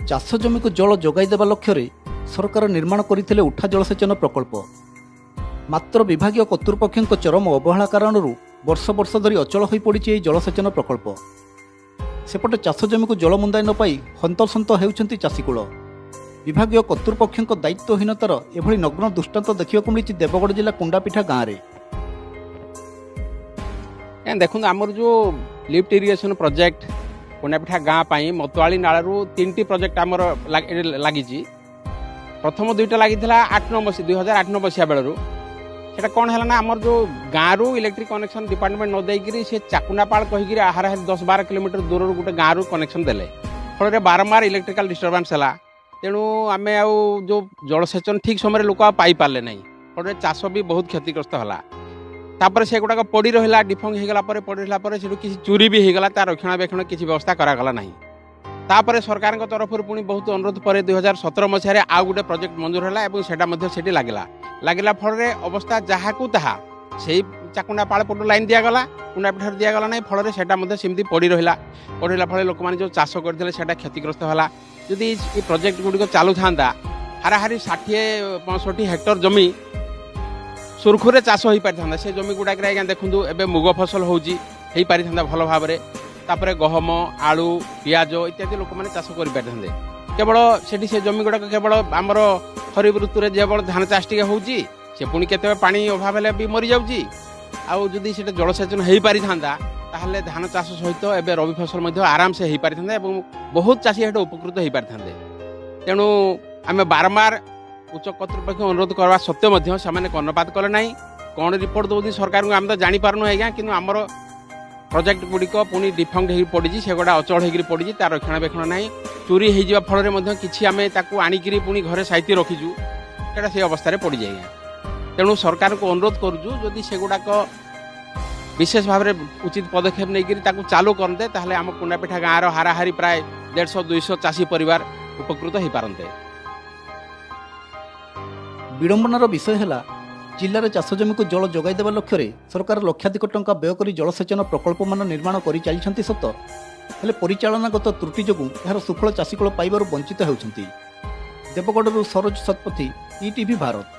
ଚାଷ ଜମିକୁ ଜଳ ଯୋଗାଇ ଦେବା ଲକ୍ଷ୍ୟରେ ସରକାର ନିର୍ମାଣ କରିଥିଲେ ଉଠା ଜଳସେଚନ ପ୍ରକଳ୍ପ। ମାତ୍ର ବିଭାଗୀୟ କର୍ତ୍ତୃପକ୍ଷଙ୍କ ଚରମ ଅବହେଳା କାରଣରୁ ବର୍ଷ ବର୍ଷ ଧରି ଅଚଳ ହୋଇପଡ଼ିଛି ଏହି ଜଳସେଚନ ପ୍ରକଳ୍ପ। ସେପଟେ ଚାଷ ଜମିକୁ ଜଳ ମୁନ୍ଦାଇ ନ ପାଇ ହନ୍ତସନ୍ତ ହେଉଛନ୍ତି ଚାଷୀକୁଳ। ବିଭାଗୀୟ କର୍ତ୍ତୃପକ୍ଷଙ୍କ ଦାୟିତ୍ୱହୀନତାର ଏଭଳି ନଗ୍ନ ଦୃଷ୍ଟାନ୍ତ ଦେଖିବାକୁ ମିଳିଛି ଦେବଗଡ଼ ଜିଲ୍ଲା କୁଣ୍ଡାପିଠା ଗାଁରେ। ଦେଖନ୍ତୁ, ଆମର ଯେଉଁ ଲିଫ୍ଟ ଇରିଗେସନ୍ ପ୍ରୋଜେକ୍ଟ କୁଣ୍ଡାପିଠା ଗାଁ ପାଇଁ ମତୁଆଳି ନାଳରୁ 3ଟି ପ୍ରୋଜେକ୍ଟ ଆମର ଲାଗିଛି। ପ୍ରଥମ 2ଟା ଲାଗିଥିଲା 8 9 ମସିହା, 2008 9 ମସିହା ବେଳରୁ। ସେଟା କ'ଣ ହେଲା ନା, ଆମର ଯେଉଁ ଗାଁରୁ ଇଲେକ୍ଟ୍ରିକ୍ କନେକ୍ସନ୍ ଡିପାର୍ଟମେଣ୍ଟ ନ ଦେଇକିରି ସେ ଚାକୁଣ୍ଡାପାଳ କହିକିରି ହାରାହାରି 10-12 କିଲୋମିଟର ଦୂରରୁ ଗୋଟେ ଗାଁରୁ କନେକ୍ସନ୍ ଦେଲେ। ଫଳରେ ବାରମ୍ବାର ଇଲେକ୍ଟ୍ରିକାଲ ଡିଷ୍ଟର୍ବାନ୍ସ ହେଲା। ତେଣୁ ଆମେ ଆଉ ଯେଉଁ ଜଳସେଚନ ଠିକ୍ ସମୟରେ ଲୋକ ଆଉ ପାଇପାରିଲେ ନାହିଁ। ଫଳରେ ଚାଷ ବି ବହୁତ କ୍ଷତିଗ୍ରସ୍ତ ହେଲା। ତାପରେ ସେଗୁଡ଼ାକ ପଡ଼ି ରହିଲା, ଡିଫଙ୍ଗ ହେଇଗଲା ପରେ, ପଡ଼ି ରହିଲା ପରେ ସେଠୁ କିଛି ଚୋରି ବି ହେଇଗଲା। ତା ରକ୍ଷଣାବେକ୍ଷଣ କିଛି ବ୍ୟବସ୍ଥା କରାଗଲା ନାହିଁ। ତାପରେ ସରକାରଙ୍କ ତରଫରୁ ପୁଣି ବହୁତ ଅନୁରୋଧ ପରେ 2017 ମସିହାରେ ଆଉ ଗୋଟେ ପ୍ରୋଜେକ୍ଟ ମଞ୍ଜୁର ହେଲା ଏବଂ ସେଇଟା ମଧ୍ୟ ସେଠି ଲାଗିଲା। ଲାଗିଲା ଫଳରେ ଅବସ୍ଥା ଯାହାକୁ ତାହା, ସେଇ ଚାକୁଣ୍ଡା ପାଳ ପଟୁ ଲାଇନ୍ ଦିଆଗଲା, କୁଣ୍ଡାପିଠାରୁ ଦିଆଗଲା ନାହିଁ। ଫଳରେ ସେଇଟା ମଧ୍ୟ ସେମିତି ପଡ଼ି ରହିଲା। ପଡ଼ି ରହିଲା ଫଳରେ ଲୋକମାନେ ଯେଉଁ ଚାଷ କରିଥିଲେ ସେଇଟା କ୍ଷତିଗ୍ରସ୍ତ ହେଲା। ଯଦି ଏ ପ୍ରୋଜେକ୍ଟ ଗୁଡ଼ିକ ଚାଲୁଥାନ୍ତା, ହାରାହାରି 60-65 ହେକ୍ଟର ଜମି ସୁରୁଖୁରୁରେ ଚାଷ ହୋଇପାରିଥାନ୍ତା। ସେ ଜମି ଗୁଡ଼ାକରେ ଆଜ୍ଞା ଦେଖନ୍ତୁ, ଏବେ ମୁଗ ଫସଲ ହେଉଛି, ହେଇପାରିଥାନ୍ତା ଭଲ ଭାବରେ। ତାପରେ ଗହମ, ଆଳୁ, ପିଆଜ ଇତ୍ୟାଦି ଲୋକମାନେ ଚାଷ କରିପାରିଥାନ୍ତେ। କେବଳ ସେଠି ସେ ଜମି ଗୁଡ଼ାକ କେବଳ ଆମର ଖରିଫ ଋତୁରେ କେବଳ ଧାନ ଚାଷ ଟିକେ ହେଉଛି, ସେ ପୁଣି କେତେବେଳେ ପାଣି ଅଭାବ ହେଲେ ବି ମରିଯାଉଛି। ଆଉ ଯଦି ସେଟା ଜଳସେଚନ ହେଇପାରିଥାନ୍ତା, ତାହେଲେ ଧାନ ଚାଷ ସହିତ ଏବେ ରବି ଫସଲ ମଧ୍ୟ ଆରାମସେ ହେଇପାରିଥାନ୍ତା ଏବଂ ବହୁତ ଚାଷୀ ସେଠୁ ଉପକୃତ ହେଇପାରିଥାନ୍ତେ। ତେଣୁ ଆମେ ବାରମ୍ବାର ଉଚ୍ଚ କର୍ତ୍ତୃପକ୍ଷ ଅନୁରୋଧ କରିବା ସତ୍ତ୍ୱେ ମଧ୍ୟ ସେମାନେ କର୍ଣ୍ଣପାତ କଲେ ନାହିଁ। କ'ଣ ରିପୋର୍ଟ ଦେଉଛନ୍ତି ସରକାରଙ୍କୁ ଆମେ ତ ଜାଣିପାରୁନୁ ଆଜ୍ଞା। କିନ୍ତୁ ଆମର ପ୍ରୋଜେକ୍ଟ ଗୁଡ଼ିକ ପୁଣି ଡିଫଙ୍କ୍ଟ ହେଇକି ପଡ଼ିଛି, ସେଗୁଡ଼ା ଅଚଳ ହେଇକିରି ପଡ଼ିଛି, ତାର ରକ୍ଷଣାବେକ୍ଷଣ ନାହିଁ। ଚୋରି ହେଇଯିବା ଫଳରେ ମଧ୍ୟ କିଛି ଆମେ ତାକୁ ଆଣିକିରି ପୁଣି ଘରେ ସାଇତି ରଖିଛୁ, ସେଇଟା ସେ ଅବସ୍ଥାରେ ପଡ଼ିଯାଏ ଆଜ୍ଞା। ତେଣୁ ସରକାରଙ୍କୁ ଅନୁରୋଧ କରୁଛୁ, ଯଦି ସେଗୁଡ଼ାକ ବିଶେଷ ଭାବରେ ଉଚିତ ପଦକ୍ଷେପ ନେଇକରି ତାକୁ ଚାଲୁ କରନ୍ତେ, ତାହେଲେ ଆମ କୁଣ୍ଡାପିଠା ଗାଁର ହାରାହାରି ପ୍ରାୟ 150-200 ଚାଷୀ ପରିବାର ଉପକୃତ ହେଇପାରନ୍ତେ। ବିଡ଼ମ୍ବନାର ବିଷୟ ହେଲା, ଜିଲ୍ଲାରେ ଚାଷ ଜମିକୁ ଜଳ ଯୋଗାଇ ଦେବା ଲକ୍ଷ୍ୟରେ ସରକାର ଲକ୍ଷାଧିକ ଟଙ୍କା ବ୍ୟୟ କରି ଜଳସେଚନ ପ୍ରକଳ୍ପମାନ ନିର୍ମାଣ କରିଚାଲିଛନ୍ତି ସତ, ହେଲେ ପରିଚାଳନାଗତ ତ୍ରୁଟି ଯୋଗୁଁ ଏହାର ସୁଫଳ ଚାଷୀକୁଳ ପାଇବାରୁ ବଞ୍ଚିତ ହେଉଛନ୍ତି। ଦେବଗଡ଼ରୁ ସରୋଜ ଶତପଥୀ, ଇଟିଭି ଭାରତ।